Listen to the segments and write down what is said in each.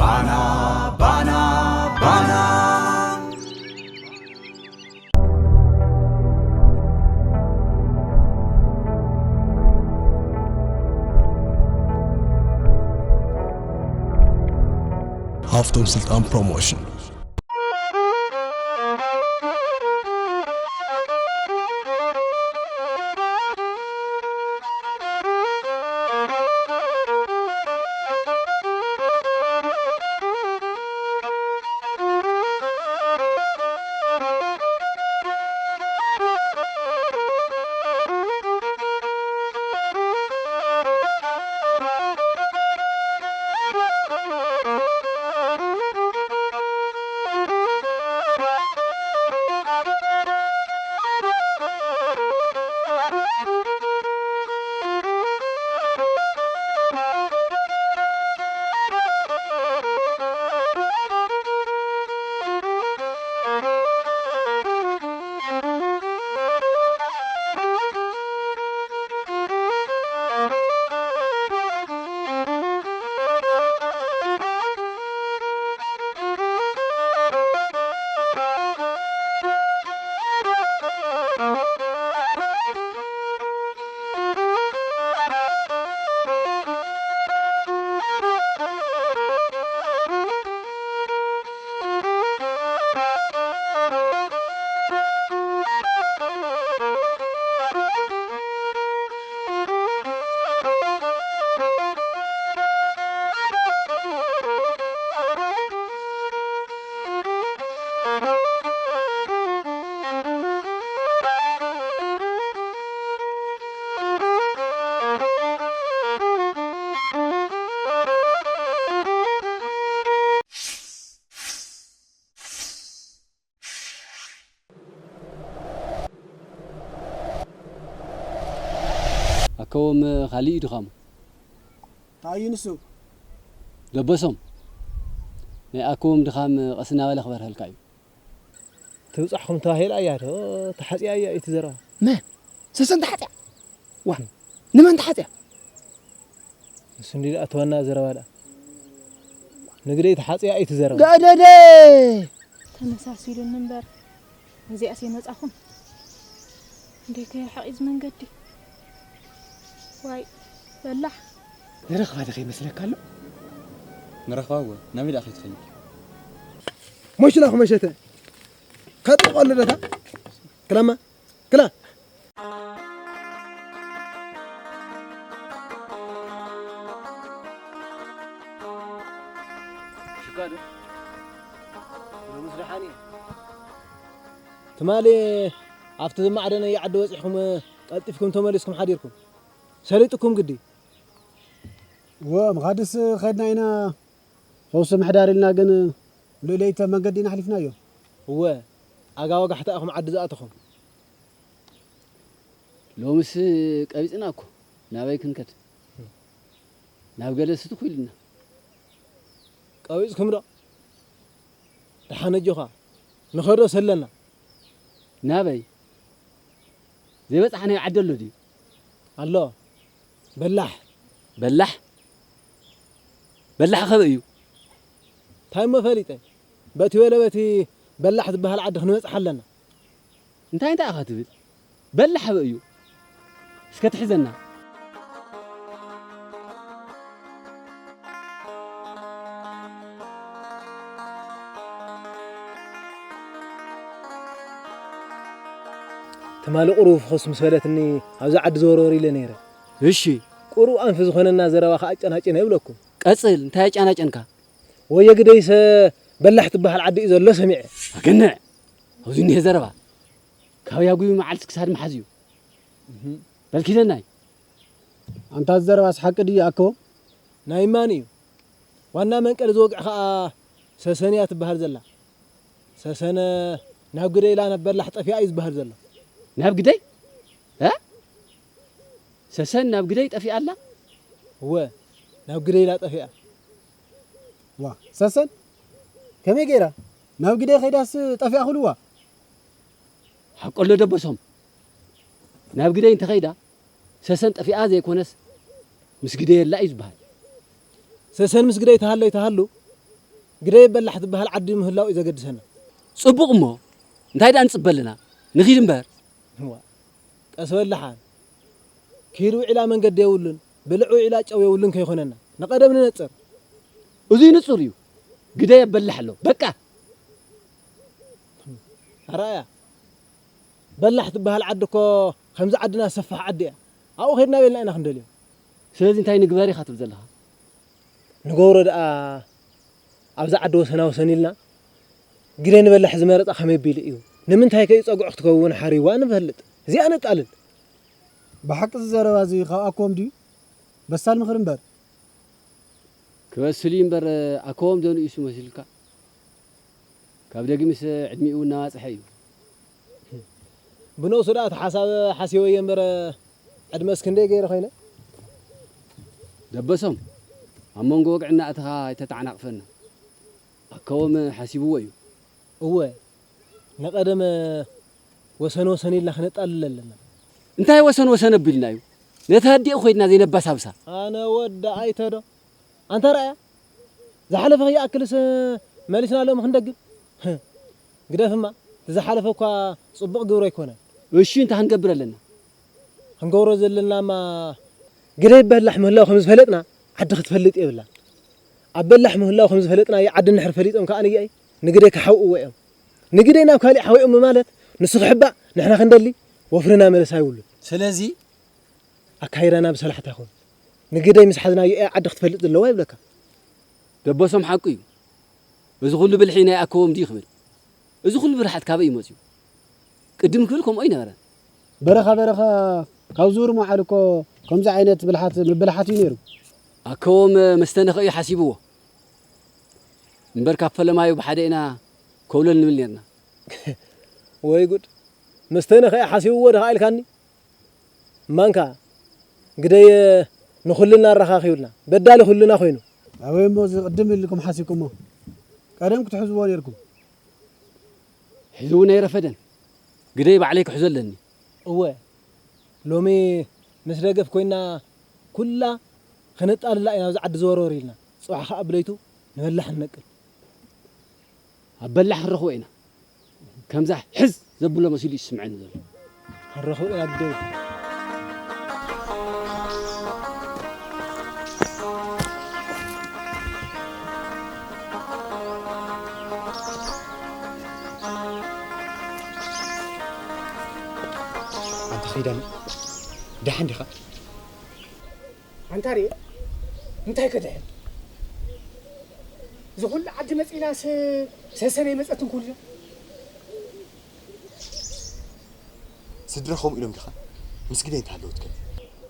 ባና ባና ባና። ሃፍቶም ስልጣን ፕሮሞሽን። ኣከቦም፣ ካልእ እዩ ድኻሙ። እንታይ እዩ ንሱ? ደበሶም፣ ናይ ኣከቦም ድኻም ቀስ እናበለ ክበርሀልካ እዩ። ትብጻሕኩም ተባሂላ እያ ዶ? ተሓጽያ እያ እቲ ዘረባ። መን? ሰሰን ተሓጽያ? ዋ፣ ንመን ተሓጽያ? ንሱ እንዲ ደኣ እተወና ዘረባ ደኣ። ንግደይ ተሓጽያ እዩ እቲ ዘረባ። ደደደ! ተመሳሲሉኒ እምበር፣ እዚኣስ የመጻኹም። እንዴ ከይርሕቕ እዩ እዚ መንገዲ። ዋይ፣ በላሕ። ንረኽባ ዶ ከይመስለካ ኣሎ? ንረኽባ እወ፣ ናበይ ደኣ ከይትኸይድ? ሞሽላ ክመሸተ። ከጥቆ ኣሎ ደታ። ክላማ፣ ክላ። ሽጋዶ? ሎምስ ደሓን እየ። ትማሊ ኣብቲ ዝማዕደነ ዓዲ ወጺኹም ቀልጢፍኩም ተመሊስኩም ሓዲርኩም። ሰሊጥኩም ግዲ። እወ፣ ምኻድስ ኸድና ኢና። ፈውሲ ምሕዳር ኢልና ግን ልኡለይተ መንገዲ ኢና ኣሕሊፍናዮ። እወ፣ ኣጋ ወጋሕታ ኢኹም ዓዲ ዝኣተኹም። ሎምስ ቀቢጽና እኮ፣ ናበይ ክንከድ? ናብ ገለ ስቱኽ ኢልና። ቀቢጽኩም ዶ? ደሓን ኣጆኻ፣ ንኸዶ ሰለና። ናበይ? ዘይበጻሕናዮ ዓዲ ኣሎ ድዩ? ኣሎ። በላሕ። በላሕ? በላሕ ኸበይ እዩ? እንታይ እሞ ፈሊጠ? በቲ ወለ በቲ በላሕ ዝበሃል ዓዲ ክንበጽሕ ኣለና። እንታይ እንታይ ኢኻ ትብል? በላሕ ኣበይ እዩ? እስከ ትሕዘና። ትማሊ ቁሩብ ፈኹስ ምስ በለትኒ፣ ኣብዚ ዓዲ ዘወርወር ኢለ ነይረ። እሺ። ቁሩብ ኣንፊ ዝኾነና ዘረባ ከኣ ኣጨናጭነ ይብለኩም። ቀጽል፣ እንታይ ኣጨናጨንካ? ወየ ግደይሰ በላሕ ትበሃል ዓዲ እዩ ዘሎ ሰሚዐ። ኣገንዕ! ኣብዚ እኒሀ ዘረባ። ካብ ያጉቢ መዓልቲ ክሳድ መሓዝ እዩ። እህ። በል ኪደናይ። ኣንታ እዚ ዘረባስ ሓቂ ድዩ ኣኮ? ናይ ማን እዩ? ዋና መንቀሊ ዝወግዕ ኸኣ ሰሰን እያ ትበሃል ዘላ። ሰሰነ ናብ ግደይ ኢላ ናብ በላሕ ጠፊኣ እዩ ዝበሃል ዘሎ። ናብ ግደይ? እ? ሰሰን ናብ ግደይ ጠፊኣ ኣላ? እወ፣ ናብ ግደይ ኢላ ጠፊኣ። ዋ፣ ሰሰን? ከመይ ገይራ? ናብ ግደይ ኸይዳስ ጠፊኣ ክብልዋ? ሓቆሎ ደበሶም። ናብ ግደይ እንተኸይዳ፣ ሰሰን ጠፊኣ ዘይኮነስ፣ ምስ ግደይ ኣላ እዩ ዝበሃል። ሰሰን ምስ ግደይ ተሃለይ ተሃሉ፣ ግደይ በላሕ ዝበሃል ዓዲ ምህላው እዩ ዘገድሰና። ጽቡቕ እሞ፣ እንታይ ደኣ ንጽበ ኣለና? ንኺድ እምበር። እዋ፣ ቀስ በል ደሓን። ኪድ ውዒላ መንገዲ የብሉን፣ ብልዕ ውዒላ ጨው የብሉን ከይኾነና። ንቐደም ንነጽር። እዙይ ንጹር እዩ። ግደይ የበላሕ ኣሎ። በቃ። ኣራያ፣ በላሕ ትበሃል ዓዲ እኮ ከምዚ ዓድና ዝሰፍሕ ዓዲ እያ። ኣብኡ ኸድና ቤልና ኢና ክንደልዮ። ስለዚ እንታይ ንግበር ኢኻ ትብል ዘለኻ? ንገብሮ ደኣ ኣብዛ ዓዲ ወሰና ወሰን ኢልና ግደ ንበላሕ ዝመረጻ ከመይ ቢሉ እዩ? ንምንታይ ከ እዩ ጸጉዑ ክትከውን ሓሪዋ ንፈልጥ? እዚኣ ነጣልል። ብሓቂ እዚ ዘረባ እዚ ካብ ኣኮም ድዩ? በሳል ምኽሪ እምበር። ክበስል እዩ እምበር ኣኮም ዶ ንእሱ መሲልካ? ካብ ደጊምስ ዕድሚኡ እናባጽሐ እዩ። ብነብሱ ደኣ እቲ ሓሳብ ሓሲበዮ እምበር ዕድመስ ክንደይ ገይረ ኮይነ? ደበሶም፣ ኣብ መንጎ ወግዒ እናእተኻ ኣይተተዓናቕፈና። ኣከዎም ሓሲብዎ እዩ። እወ፣ ንቐደም ወሰን ወሰን ኢልና ክነጣልል ኣለና። እንታይ ወሰን ወሰን ኣቢልና እዩ? ነቲ ኣዲኡ ኮይድና ዘይነባሳብሳ። ኣነ ወዲ ኣይተዶ። ኣንታ ረኣያ፣ ዝሓለፈ ከይኣክልስ መሊስና ሎሚ ክንደግም? ግደፍማ፣ እቲ ዝሓለፈ እኳ ጽቡቕ ግብሪ ኣይኮነን። እሺ፣ እንታይ ክንገብር ኣለና? ክንገብሮ ዘለናማ፣ ግደይ በላሕ ምህላው ከም ዝፈለጥና፣ ዓዲ ክትፈልጥ የብላን። ኣብ በላሕ ምህላው ከም ዝፈለጥና፣ ዓዲ እንድሕር ፈሊጦም ከኣ ንየኣይ፣ ንግደይ ክሓውእዎ እዮም። ንግደይ ናብ ካሊእ ሓዊኦም ማለት፣ ንሱ ክሕባእ፣ ንሕና ክንደሊ፣ ወፍርና መለሳ ይብሉን። ስለዚ፣ ኣካይዳና ብሰላሕታ ይኹን። ንግደይ ምስ ሓዝናዮ እያ ዓዲ ክትፈልጥ ዘለዋ ይብለካ። ደበሶም ሓቁ እዩ። እዚ ኩሉ ብልሒ ናይ ኣከዎም ድዩ ክብል? እዚ ኩሉ ብልሓት ካበይ እዩ መፅዩ? ቅድም ክብል ከምኡ ኣይነበረን። በረኻ በረኻ ካብ ዙር መዓል እኮ ከምዚ ዓይነት ብልሓት ምብልሓት እዩ ነይሩ። ኣከዎም መስተንኸ እዩ ሓሲብዎ። እምበር ካብ ፈለማዩ ብሓደ ኢና ከውለል ንብል ነርና። ወይ ጉድ! መስተንኸ እዩ ሓሲብዎ ድኻ ኢልካኒ? ማንካ ግደይ ንኹልና ኣረኻኺቡልና። በዳሊ ኩልና ኮይኑ። ኣበይ እሞ እዚ ቅድም ኢልኩም ሓሲብኩሞ? ቀደም ክትሕዝዎ ነርኩም። ሕዚ እውን ኣይረፈደን። ግደይ ባዕለይ ክሕዞ ኣለኒ። እወ፣ ሎሚ ምስ ደገፍ ኮይና ኩላ ክነጣልላ ኢና ኣብዚ ዓዲ ዘወርወር ኢልና። ጽባሕ ከኣ ብለይቱ ንበላሕ ንነቅል። ኣብ በላሕ ክንረኽቦ ኢና። ከምዛ ሕዝ ዘብሎ መሲሉ ይስምዐኒ ዘሎ። ክንረኽቦ ኢና ግደይ። ኣንታ ኺዳነ፣ ደሓን ዲኻ? ኣንታ ርኤ፣ እንታይ ከድሕን? እዚ ኩሉ ዓዲ መጺእናስ ሰሰን ኣይመጸትን ኩሉ? ስድራ ከምኡ ኢሎም ዲኻ? ምስ ግደይ እንተሃለወት ከ?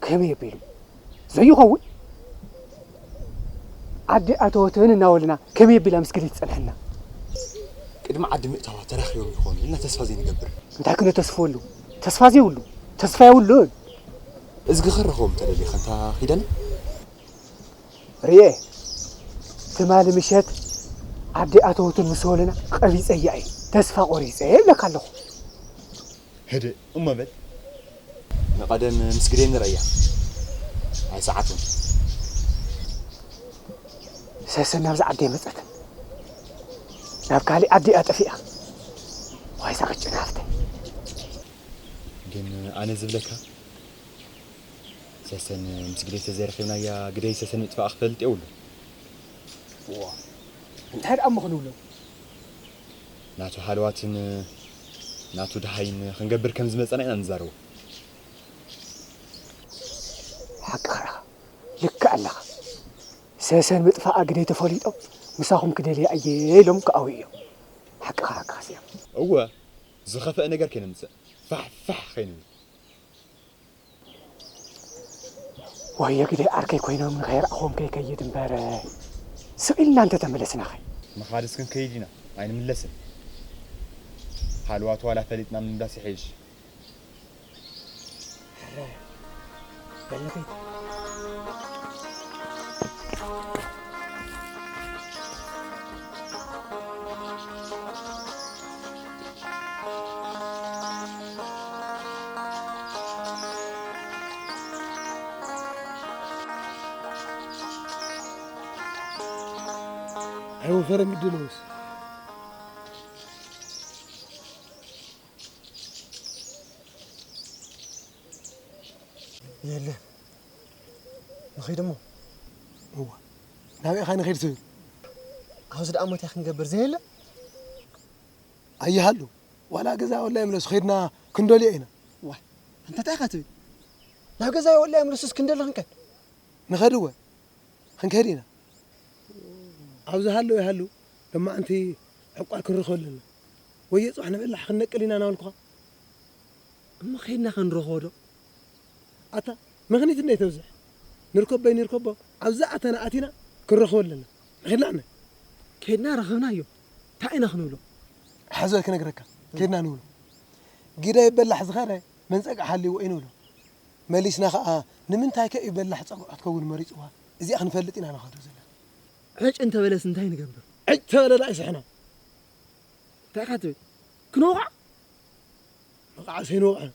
ከመይ ኣቢሉ? ዘይኸውን? ዓዲ ኣተወትን እናበሉና ከመይ ኣቢላ ምስ ግደይ ትጸንሐና? ቅድሚ ዓዲ ምእታዋ ተራኺቦም ይኾኑ ኢልና ተስፋ ዘይንገብር። እንታይ ክነተስፈሉ? ተስፋ ዘይብሉ? ተስፋ የብሉን። እዝጊ ክረኽቦም እንተ ደሊኻ እንታ ኺዳነ? ርኤ፣ ትማሊ ምሸት ዓዲ ኣተወትን ምስ በሉና ቀቢጸያ እየ። ተስፋ ቆሪጸ እየ ይብለካ ኣለኹ። ህድእ እሞ በል። ንቐደም ምስ ግደይ ንርእያ። ኣይሰዓቱን። ሰሰን ናብዚ ዓዲ ኣይመጸትን። ናብ ካሊእ ዓዲ እያ ጠፊኣ። ዋይ እዛ ቅጭን ሃፍተይ። ግን ኣነ ዝብለካ፣ ሰሰን ምስ ግደይ ተዘይረኺብናያ፣ ግደይ ሰሰን ምጥፋኣ ክፈልጥ የብሉን። እዋ፣ እንታይ ደኣ እሞ ክንብሎ? ናቱ ሃለዋትን ናቱ ደሃይን ክንገብር ከም ዝመጸና ኢና ንዛረቦ። ሓቅኻ ኢኻ። ልክዕ ኣለኻ። ሰሰን ምጥፋኣ ግደይ ተፈሊጦም፣ ምሳኹም ክደልያ እየ ኢሎም ክኣውዩ እዮም። ሓቅኻ፣ ሓቅኻ ስያም። እወ፣ ዝኸፍአ ነገር ከይነምጽእ፣ ፋሕ ፋሕ ከይንብል። ወዮ ግደይ ዓርከይ ኮይኖም ንኸይረኣኹዎም ከይከይድ እምበር፣ ስቕ ኢልና እንተተመለስናኸ? ምኻድስ ክንከይድ ኢና፣ ኣይንምለስን። ሃለዋቱ ዋላ ፈሊጥና ምምላስ ይሐይሽ። ሕራይ፣ በል ንኺድ። ኣይወፈረን ግዲ ነውስ። የለ። ንኸይድ እሞ። እዋ። ናበይ ኢኻ ንኸይድ ትብል? ኣብዚ ደኣ ሞት ክንገብር ዘየለ? ኣይሃሉ። ዋላ ገዛ ወላ ይምለሱ፣ ኸይድና ክንደልዮ ኢና። ዋይ፣ ኣንታ እንታይ ኢኻ ትብል? ናብ ገዛ ወላ ይምለሱስ ክንደሊ ክንከድ? ንኸድ እወ፣ ክንከድ ኢና። ኣብዚ ሃለዉ ይሃሉ፣ ሎማዓንቲ ዕቋር ክንረኽቦ ኣለና። ወየ ጽባሕ ንበላሕ ክንነቅል ኢና እናበልኩኻ። እሞ ኸይድና ክንረኽቦ ዶ? ኣታ ምኽኒት እንደ ተብዝሕ። ንርከቦ ኣይንርከቦ፣ ኣብዛ ኣተና ኣቲና ክንረኽቦ ኣለና። ንኺድና ኣነ። ከይድና ረኸብናዮ። እንታይ ኢና ክንብሎ? ሕዚ ክነግረካ። ከይድና ንብሎ። ግደ ይበላሕ ዝኸረ መንጸግ ሓልይዎ እዩ ንብሎ። መሊስና ኸኣ ንምንታይ ከ እዩ በላሕ ጸግዖ ትከውን መሪጽዋ? እዚኣ ክንፈልጥ ኢና ንኸዶ ዘለና። ዕጭ እንተበለስ እንታይ ንገብር? ዕጭ ተበለ ደኣ ይስሕና። እንታይ ኢኻ ትብል? ክንወቕዓ? መቓዕስ ኣይንወቕዕን።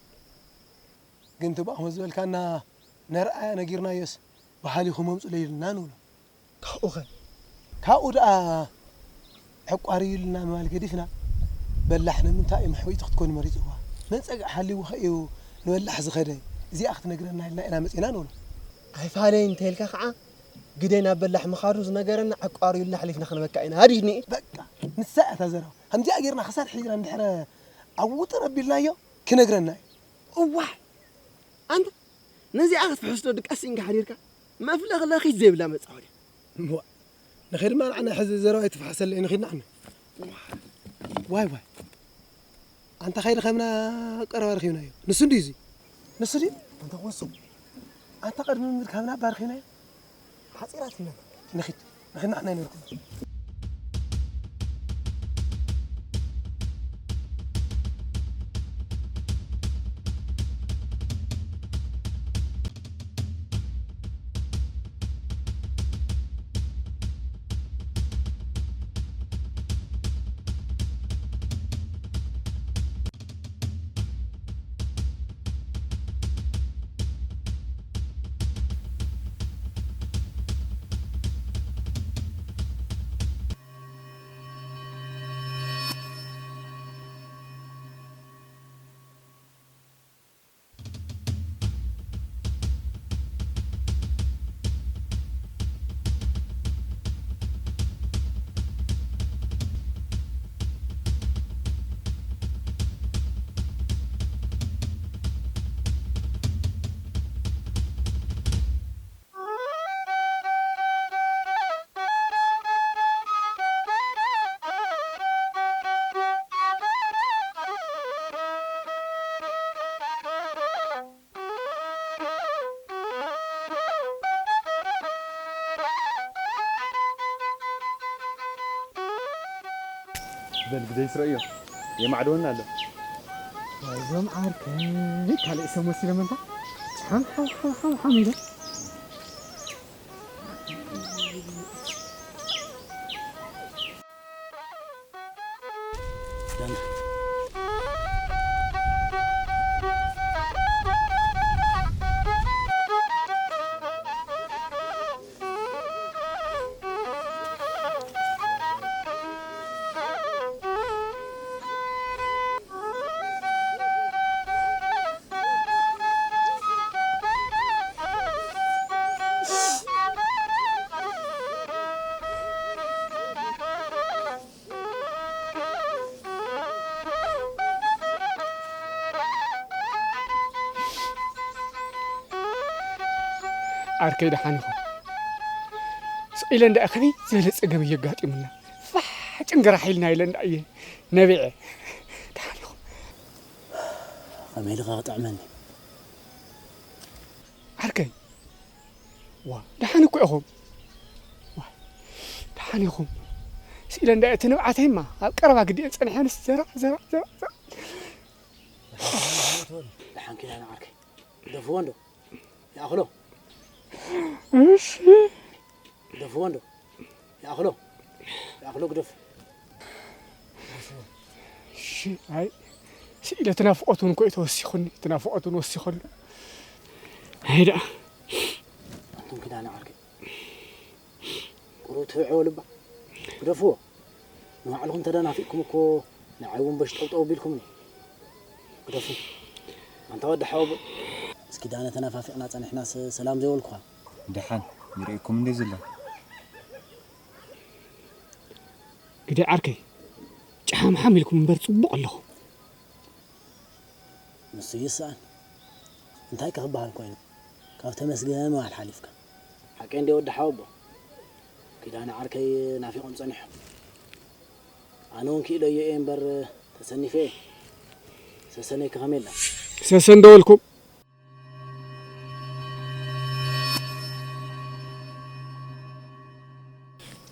ግን ትባእሞ ዝበልካና ነርኣያ ነጊርናዮስ በሃሊ ክመምጹ ለይልና ንብሎ። ካብኡኸ? ካብኡ ደኣ ዕቋር እዩ ኢልና ምባል ገዲፍና፣ በላሕ ንምንታይ እዩ ምሕዊቲ ክትኮን መሪጽዋ? መን ጸግዒ ሃልይዎ እዩ ንበላሕ ዝኸደ? እዚኣ ክትነግረና ኢልና ኢና መጺና ንብሎ። ኣይፋለይ እንተ ኢልካ ኸዓ፣ ግደይ ናብ በላሕ ምኻዱ ዝነገረና ዕቋር እዩ ኢልና ኣሕሊፍና ክንበካ ኢና። ሃዲድኒ። በቃ፣ ንሳ እያ እታ ዘረባ። ከምዚኣ ጌርና ክሳድ ሒዝና እንድሕረ ኣብ ውጥር ኣቢልናዮ ክነግረና እዩ። እዋይ! ኣንታ ነዚኣ ክትፍሕስ ዶ ድቃስ ኢንካ ሓዲርካ? መፍለኽለኺት ዘይብላ መጻወድያ። እዋ፣ ንኸይድ ማልዓና ሕዚ ዘረባ ኣይትፍሓሰለይ፣ ንኺድ ንዓና። ዋይ ዋይ። ኣንታ ኸይድ ከምና ቀረባ ረኺብናዮ። ንሱ እንድዩ እዚ። ንሱ ድዩ? ኣንታ ኮንሶ። ኣንታ ቅድሚ ምድር ካብና ኣባ ረኺብናዮ። ሓጺራትና። ንኺድ፣ ንኺድ ንዓና ይነርኩም። በል ግደይ ስረዮ የማዕደወና ኣሎ። እዞም ዓርከይ ካልእ ሰብ መሲሎም እንታ ሓም ሓም ሓም ሓም ሓም ኢሎም። ዓርከይ ደሓን ኢኹም? ስቕ ኢለ እንዳ ከመይ ዝበለ ጸገም እዩ ኣጋጢሙና። ፋሕ ጭንግራሕ ኢልና ኢለ እንዳ እየ ነቢዐ። ደሓን ኢኹም? ከመይ ኢልካ ክጥዕመኒ? ዓርከይ፣ ዋ፣ ደሓን እኮ ኢኹም። ዋ፣ ደሓን ኢኹም። ስኢለ እንዳ እቲ ንብዓተይማ ኣብ ቀረባ ግዲኤን ጸኒሐንስ ዘራዕ፣ ዘራዕ፣ ዘራዕ፣ ዘራዕ። ደሓን ኪዳነ ዓርከይ። ደፍዎ እንዶ። ይኣኽሎ። እሺ። ደፍዎ እንዶ። ይኣኽሎ። ይኣኽሎ ግደፍ። እሺ፣ ኣይ፣ ስኢለ እቲ ናፍቖት እውን እኮ እዩ ተወሲኹኒ። እቲ ናፍቖት እውን ወሲኹኒ። ኣይ ደኣ። ኣንቱም ኪዳነ ዓርከይ። ቁሩብ ትብዕዎ ልባ። ግደፍዎ። ንባዕልኹም ተደናፊቕኩም እኮ ንዓይ እውን በሽ ጠውጠው ኣቢልኩምኒ። ግደፉ። ኣንታ ወዲ ሓወቦ። እስኪ ዳነ ተናፋፊቕና ጸኒሕናስ ሰላም ዘይበልኩኻ። ደሓን ይርእየኩም እንደ ዘሎ። ግደ ዓርከይ፣ ጨሓምሓም ኢልኩም እምበር ጽቡቕ ኣለኹ። ንሱ ይስኣን። እንታይ ከ ክበሃል ኮይኑ? ካብ ተመስገን ምባል ሓሊፍካ። ሓቀይ እንደ ወዲ ሓወቦ። ኪዳነ ዓርከይ ናፊቖም ጸኒሑ። ኣነ እውን ክኢለዮ እየ እምበር ተሰኒፈ እየ። ሰሰነይ ከ ከመይ ኣላ? ሰሰን ዶ በልኩም?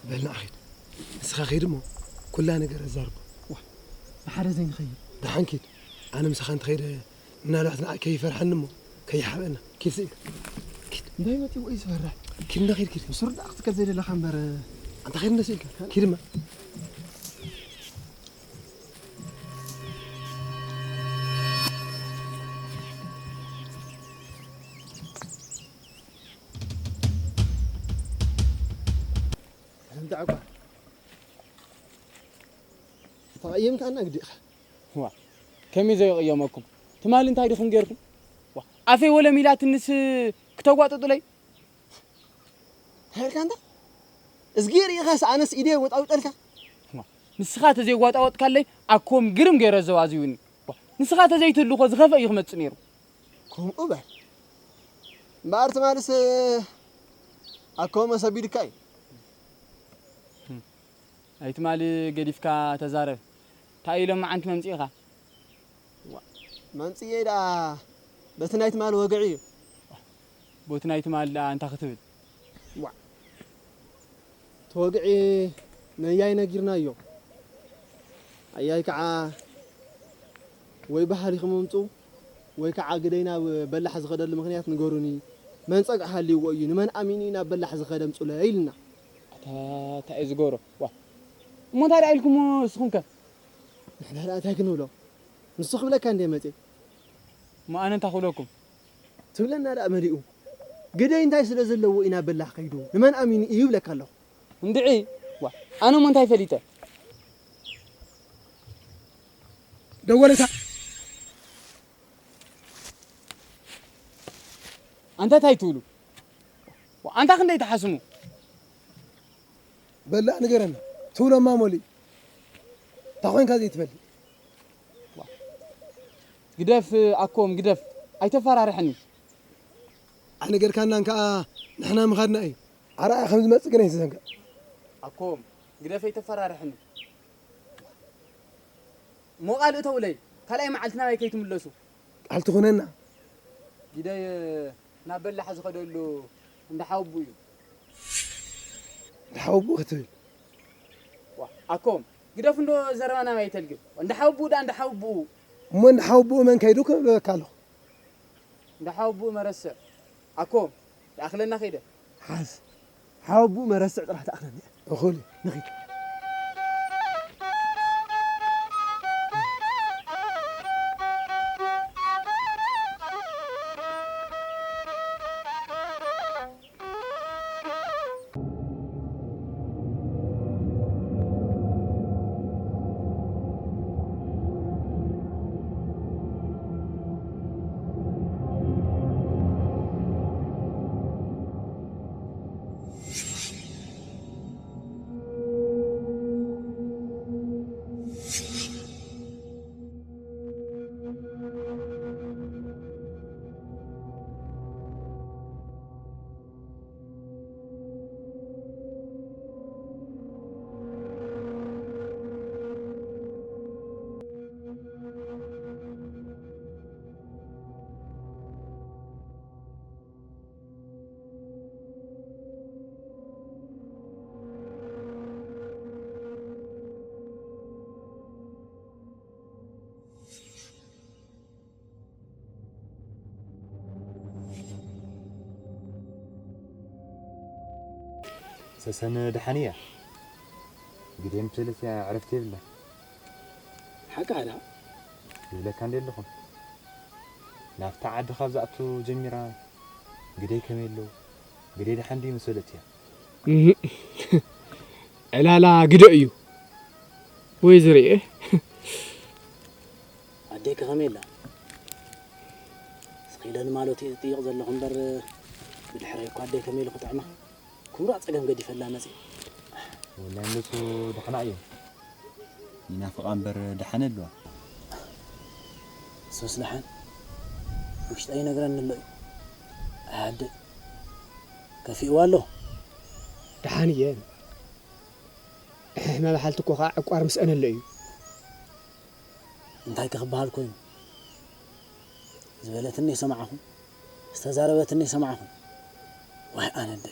በል ንዓ ኺድ። ንስኻ ኺድ እሞ ኩላ ነገር ኣዛርቦ። ዋ፣ ብሓደ ዘይንኸይድ። ደሓን ኪድ። ኣነ ምሳኻ እንተኸይደ ምናልባት ንዓይ ከይፈርሓኒ እሞ ከይሓብአና። ኪድ ስኢልካ። ኪድ። እንታይ መፂኡ እዩ ዝፈርሕ? ኪድ እንዳ ኺድ ኪድ። ምስሩ ደኣ ክትከል ዘይደለኻ እምበር። ኣንታ ኺድ እንዳ ስኢልካ። ኪድ እማ። ኣንታ ዕቋ። ተቐየምካና ግዲ ኢኻ። ዋ፣ ከመይ ዘይቕየመኩም? ትማሊ እንታይ ዲኹም ጌርኩም? ዋ፣ ኣፈይ ወለም ኢላትንስ ክተዋጥጡለይ? እንታይ ኢልካ እንታ? እዝጊ ርኢኻስ ኣነስ ኢደ ወጣውጠልካ? ዋ፣ ንስኻ ተዘይዋጣወጥካለይ ኣኮም ግርም ገይረ ዘዋዚውኒ። ዋ፣ ንስኻ ተዘይትህሉ እኮ ዝኸፍአ እዩ ክመጽእ ነይሩ። ከምኡ በል። እምበኣር ትማልስ ኣኮም ኣሰቢዱካ እዩ። ናይ ትማሊ ገዲፍካ ተዛረብ። እንታይ ኢሎም መዓንቲ መምጺእኻ? ዋ፣ መምጽኤ ደኣ በቲ ናይ ትማሊ ወግዒ እዩ። ቦቲ ናይ ትማሊ ደኣ እንታይ ክትብል? ዋ፣ እቲ ወግዒ ነያይ ነጊርናዮ። ኣያይ ከዓ ወይ ባህሊ ክመምጹ ወይ ከዓ ግደይ ናብ በላሕ ዝኸደሉ ምኽንያት ንገሩኒ። መንጸግ ሃልይዎ እዩ፣ ንመን ኣሚኑ እዩ ናብ በላሕ ዝኸደ ኣምጹለይ ኢልና። ኣታ፣ እንታይ እዩ ዝገብሮ? ዋ። እሞ እንታይ ደኣ ኢልኩሞ ንስኹም ከ? ንሕና ደኣ እንታይ ክንብሎ? ንሱ ክብለካ እንደ መጽእ። እሞ ኣነ እንታይ ክብለኩም? ትብለና ደኣ መሊኡ። ግደይ እንታይ ስለ ዘለዎ እዩ ናብ በላሕ ከይዱ? ንመን ኣሚኑ እዩ ይብለካ ኣለኹ። እንድዒ፣ ዋ፣ ኣነ እሞ እንታይ ፈሊጠ? ደወለታ። ኣንታ እንታይ ትብሉ? ኣንታ ክንደይ ትሓስሙ? በላ ንገረና። ትብሎማ ሞሊ። እንታይ ኮይንካ ዘይትበሊ? ግደፍ ኣኮም፣ ግደፍ። ኣይተፈራርሐኒ። ኣይነገርካናን ከኣ ንሕና ምኻድና እዩ። ኣርኣያ ከም ዝመጽእ ግን ኣይትዘንግዕ። ኣኮም፣ ግደፍ ኣይተፈራርሐኒ። እሞ ቃል እተውለይ፣ ካልኣይ መዓልቲ ናባይ ከይትምለሱ። ቃል ትኹነና። ግደይ ናብ በላሕ ዝኸደሉ እንዳ ሓወቡ እዩ። እንዳ ሓወቡ ክትብል። ዋ፣ ኣኮም፣ ግደፍ እንዶ ዘረባ ናባይ ተልግብ። እንዳ ሓወቡ ደኣ እንዳ ሓወቡ። እሞ እንዳ ሓወቡ መን ከይዱ ክብለካ ኣለኹ። እንዳ ሓወቡ መረስዕ። ኣኮም፣ ይኣኽለና ከይደ። ሓዝ። ሓወቡኡ መረስዕ ጥራሕ ትኣኽለኒ እያ። እኹል እዩ። ንኺድ። ሰሰን ደሓን እያ። ግደይ ምስ በለት እያ ዕረፍቲ የብላን። ሓቂ ኣላ። ይብለካ እንደ ኣለኹም። ናብታ ዓዲ ካብ ዝኣቱ ጀሚራ ግደይ ከመይ ኣለዉ? ግደይ ደሓን ድዩ ምስ በለት እያ። እህ። ዕላላ ግደ እዩ ወይ ዝርኤ? ኣዴ ከኸመይ ኣላ? ስኺለ ንማለቱ እየ ዝጥይቕ ዘለኹ እምበር፣ ብድሕረይ እኮ ኣደይ ከመይ ኢሉ ክጥዕማ? ኩምራ ጸገም ገዲፈላ መጺ። ወላሂ ንሱ ደሕና እዩ። ይናፍቓ እምበር ደሓን ኣለዋ። ሱስ ደሓን ውሽጠይ ይነግረኒ ኣሎ እዩ። ኣደ ከፊእዋ ኣሎ። ደሓን እየ። እሕሕ መባሓልቲ እኮ ኸዓ ዕቋር ምስአን ኣሎ እዩ። እንታይ ከ ክበሃል ኮይኑ? ዝበለትኒ ይሰማዕኹ፣ ዝተዛረበትኒ ይሰማዕኹ። ዋይ ኣነ ኣደ።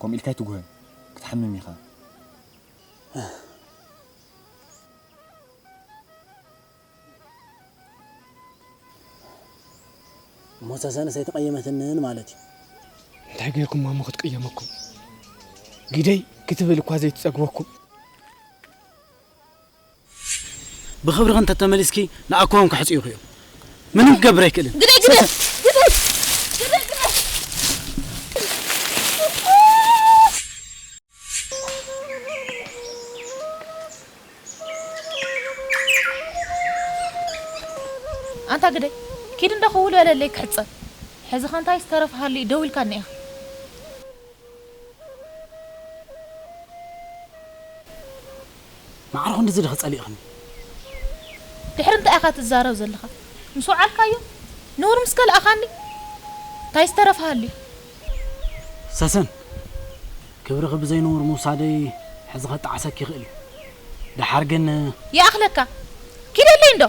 ከምኡ ኢልካ ኣይትጉሀ፣ ክትሓምም ኢኻ። እሞ ሰሰንስ ኣይተቐየመትንን ማለት እዩ። እንታይ ጌርኩማ እሞ ክትቅየመኩም? ግደይ ክትብል እኳ ዘይትጸግበኩም። ብኽብርኺ እንተተመሊስኪ ንኣኮም ክሕጽዩኺ እዮም። ምንም ክገብር ኣይክእልን። ግደይ፣ ግደይ፣ ግደይ፣ ግደይ፣ ግደይ። ኣንታ ግደይ፣ ኪድ እንዶ ክውል በለለይ ክሕጸብ። ሕዚ ኸ እንታይ ዝተረፈ ሃልዩ ደው ኢልካኒ ኢኻ። ማዕረ ክንድዚ ዲኺ ጸሊእኽኒ? ድሕሪ እንታይ ኢኻ ትዛረብ ዘለኻ? ምስ ወዓልካዮ ንውር ምስ ከልኣኻኒ እንታይ ዝተረፈ ሃልዩ? ሰሰን፣ ክብርኺ ብዘይ ነውር ምውሳደይ ሕዚ ከጠዓሰኪ ይኽእል እዩ። ደሓር ግን ይኣኽለካ። ኪደለይ እንዶ።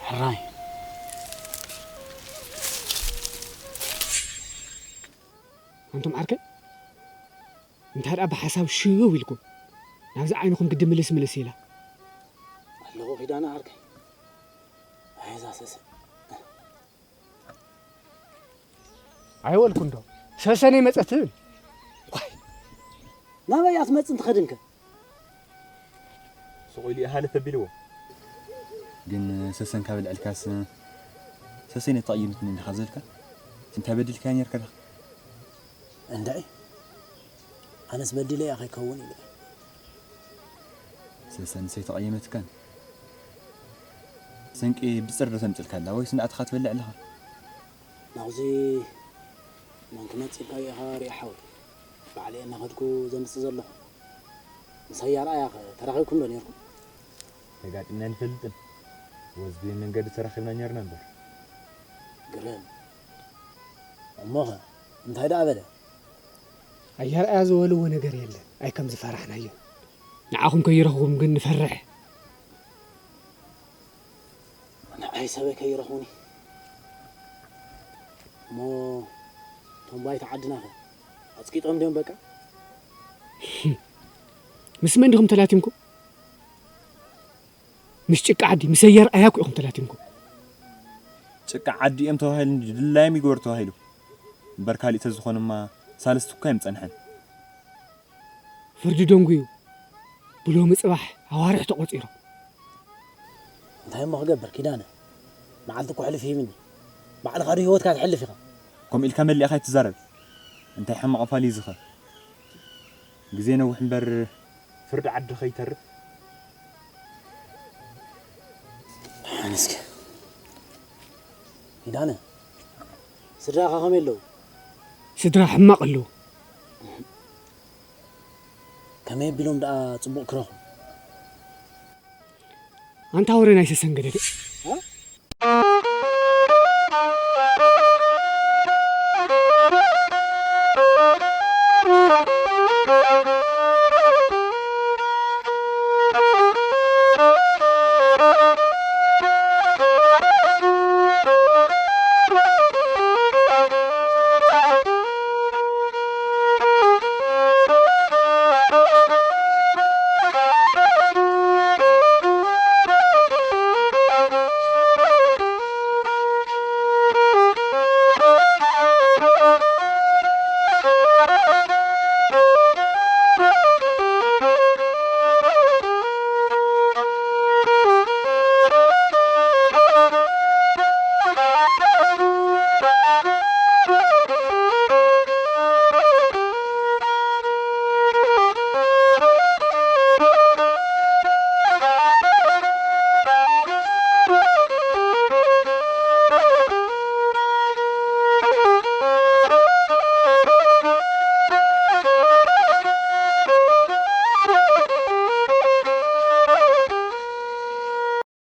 ሕራይ። ኣንቱም ዓርከይ፣ እንታይ ደኣ ብሓሳብ ሽው ኢልኩም፣ ናብዚ ዓይንኹም ግዲ ምልስ ምልስ ኢላ። ኣለኹ ኪዳነ ዓርከይ። ኣይ፣ እዛ ሰሰን። ኣይወልኩ እንዶ፣ ሰሰነይ መጸት ትብል። ዋይ፣ ናበይ እያ ትመጽእ እንትኸድንከ? ስቕ ኢሉ ይሃልፍ ኣቢልዎ። ግን ሰሰን ካብ ልዕልካስ፣ ሰሰን ተቐይምትኒ እንዲኻ ዘልካ? እንታይ በዲልካያ ነርካ ደኣ? እንድዒ፣ ኣነስ በዲለ እያ ከይከውን ኢለ። ሰሰን ሰይተቐየመትካን? ሰንቂ ብጽር ዶ ተምጽልካ ኣላ ወይስ እንዳኣተኻ ትበልዕ ኣለኻ? ናብዚ መን ክመጽእ ኢልካዮ ኢኻ ሪኣ ሓወይ? ባዕለይ እናኸድኩ ዘምጽእ ዘለኹ። ምስ ኣያ ርኣያኸ ተራኺብኩም ዶ ኔርኩም? ተጋጢምና ኣይንፈልጥን። ወዝቢ መንገዲ ተራኺብና ኔርና እምበር። ግርም። እሞኸ እንታይ ደኣ በለ? ኣያ ርኣያ ዝበልዎ ነገር የለን። ኣይ ከም ዝፈራሕናዮ። ንዓኹም ከይረኽቡም ግን ንፈርሕ። ንዓይ ሰበይ ከይረኽቡኒ። እሞ እቶም ባይታ ዓድናኸ ኣጽቂጦም ድዮም በቃ? ምስ መን ዲኹም ተላቲምኩም? ምስ ጭቃ ዓዲ፣ ምስ ኣያ ርኣያ እኮ ኢኹም ተላቲምኩም። ጭቃ ዓዲ እዮም ተባሂሉ እንጂ ድላዮም ይግበር ተባሂሉ። እምበር ካሊእ ተዝኾንማ ሳልስቲ እኳ እዮም ጸንሐን። ፍርዲ ደንጉዩ፣ ብሎሚ ጽባሕ ኣዋርሕ ተቖጺሮም። እንታይ እሞ ክገብር ኪዳነ? መዓልቲ እኮ ሕልፍ ሂብኒ። ባዕልኻ ዶ ህይወትካ ትሕልፍ ኢኻ? ከምኡ ኢልካ መሊእኻ ኣይትዛረብ። እንታይ ሕማቕ ፋሊ ዝኸ? ግዜ ነውሕ እምበር ፍርዲ ዓዲ ከይተርፍ። ኣነስከ ኪዳነ፣ ስድራኻ ከመይ ኣለዉ? ስድራ ሕማቕ ኣለዉ። ከመይ ኣቢሎም ደኣ ጽቡቕ ክረኽቡ? ኣንታ ወረ ናይ ሰሰን ገደደ። እ?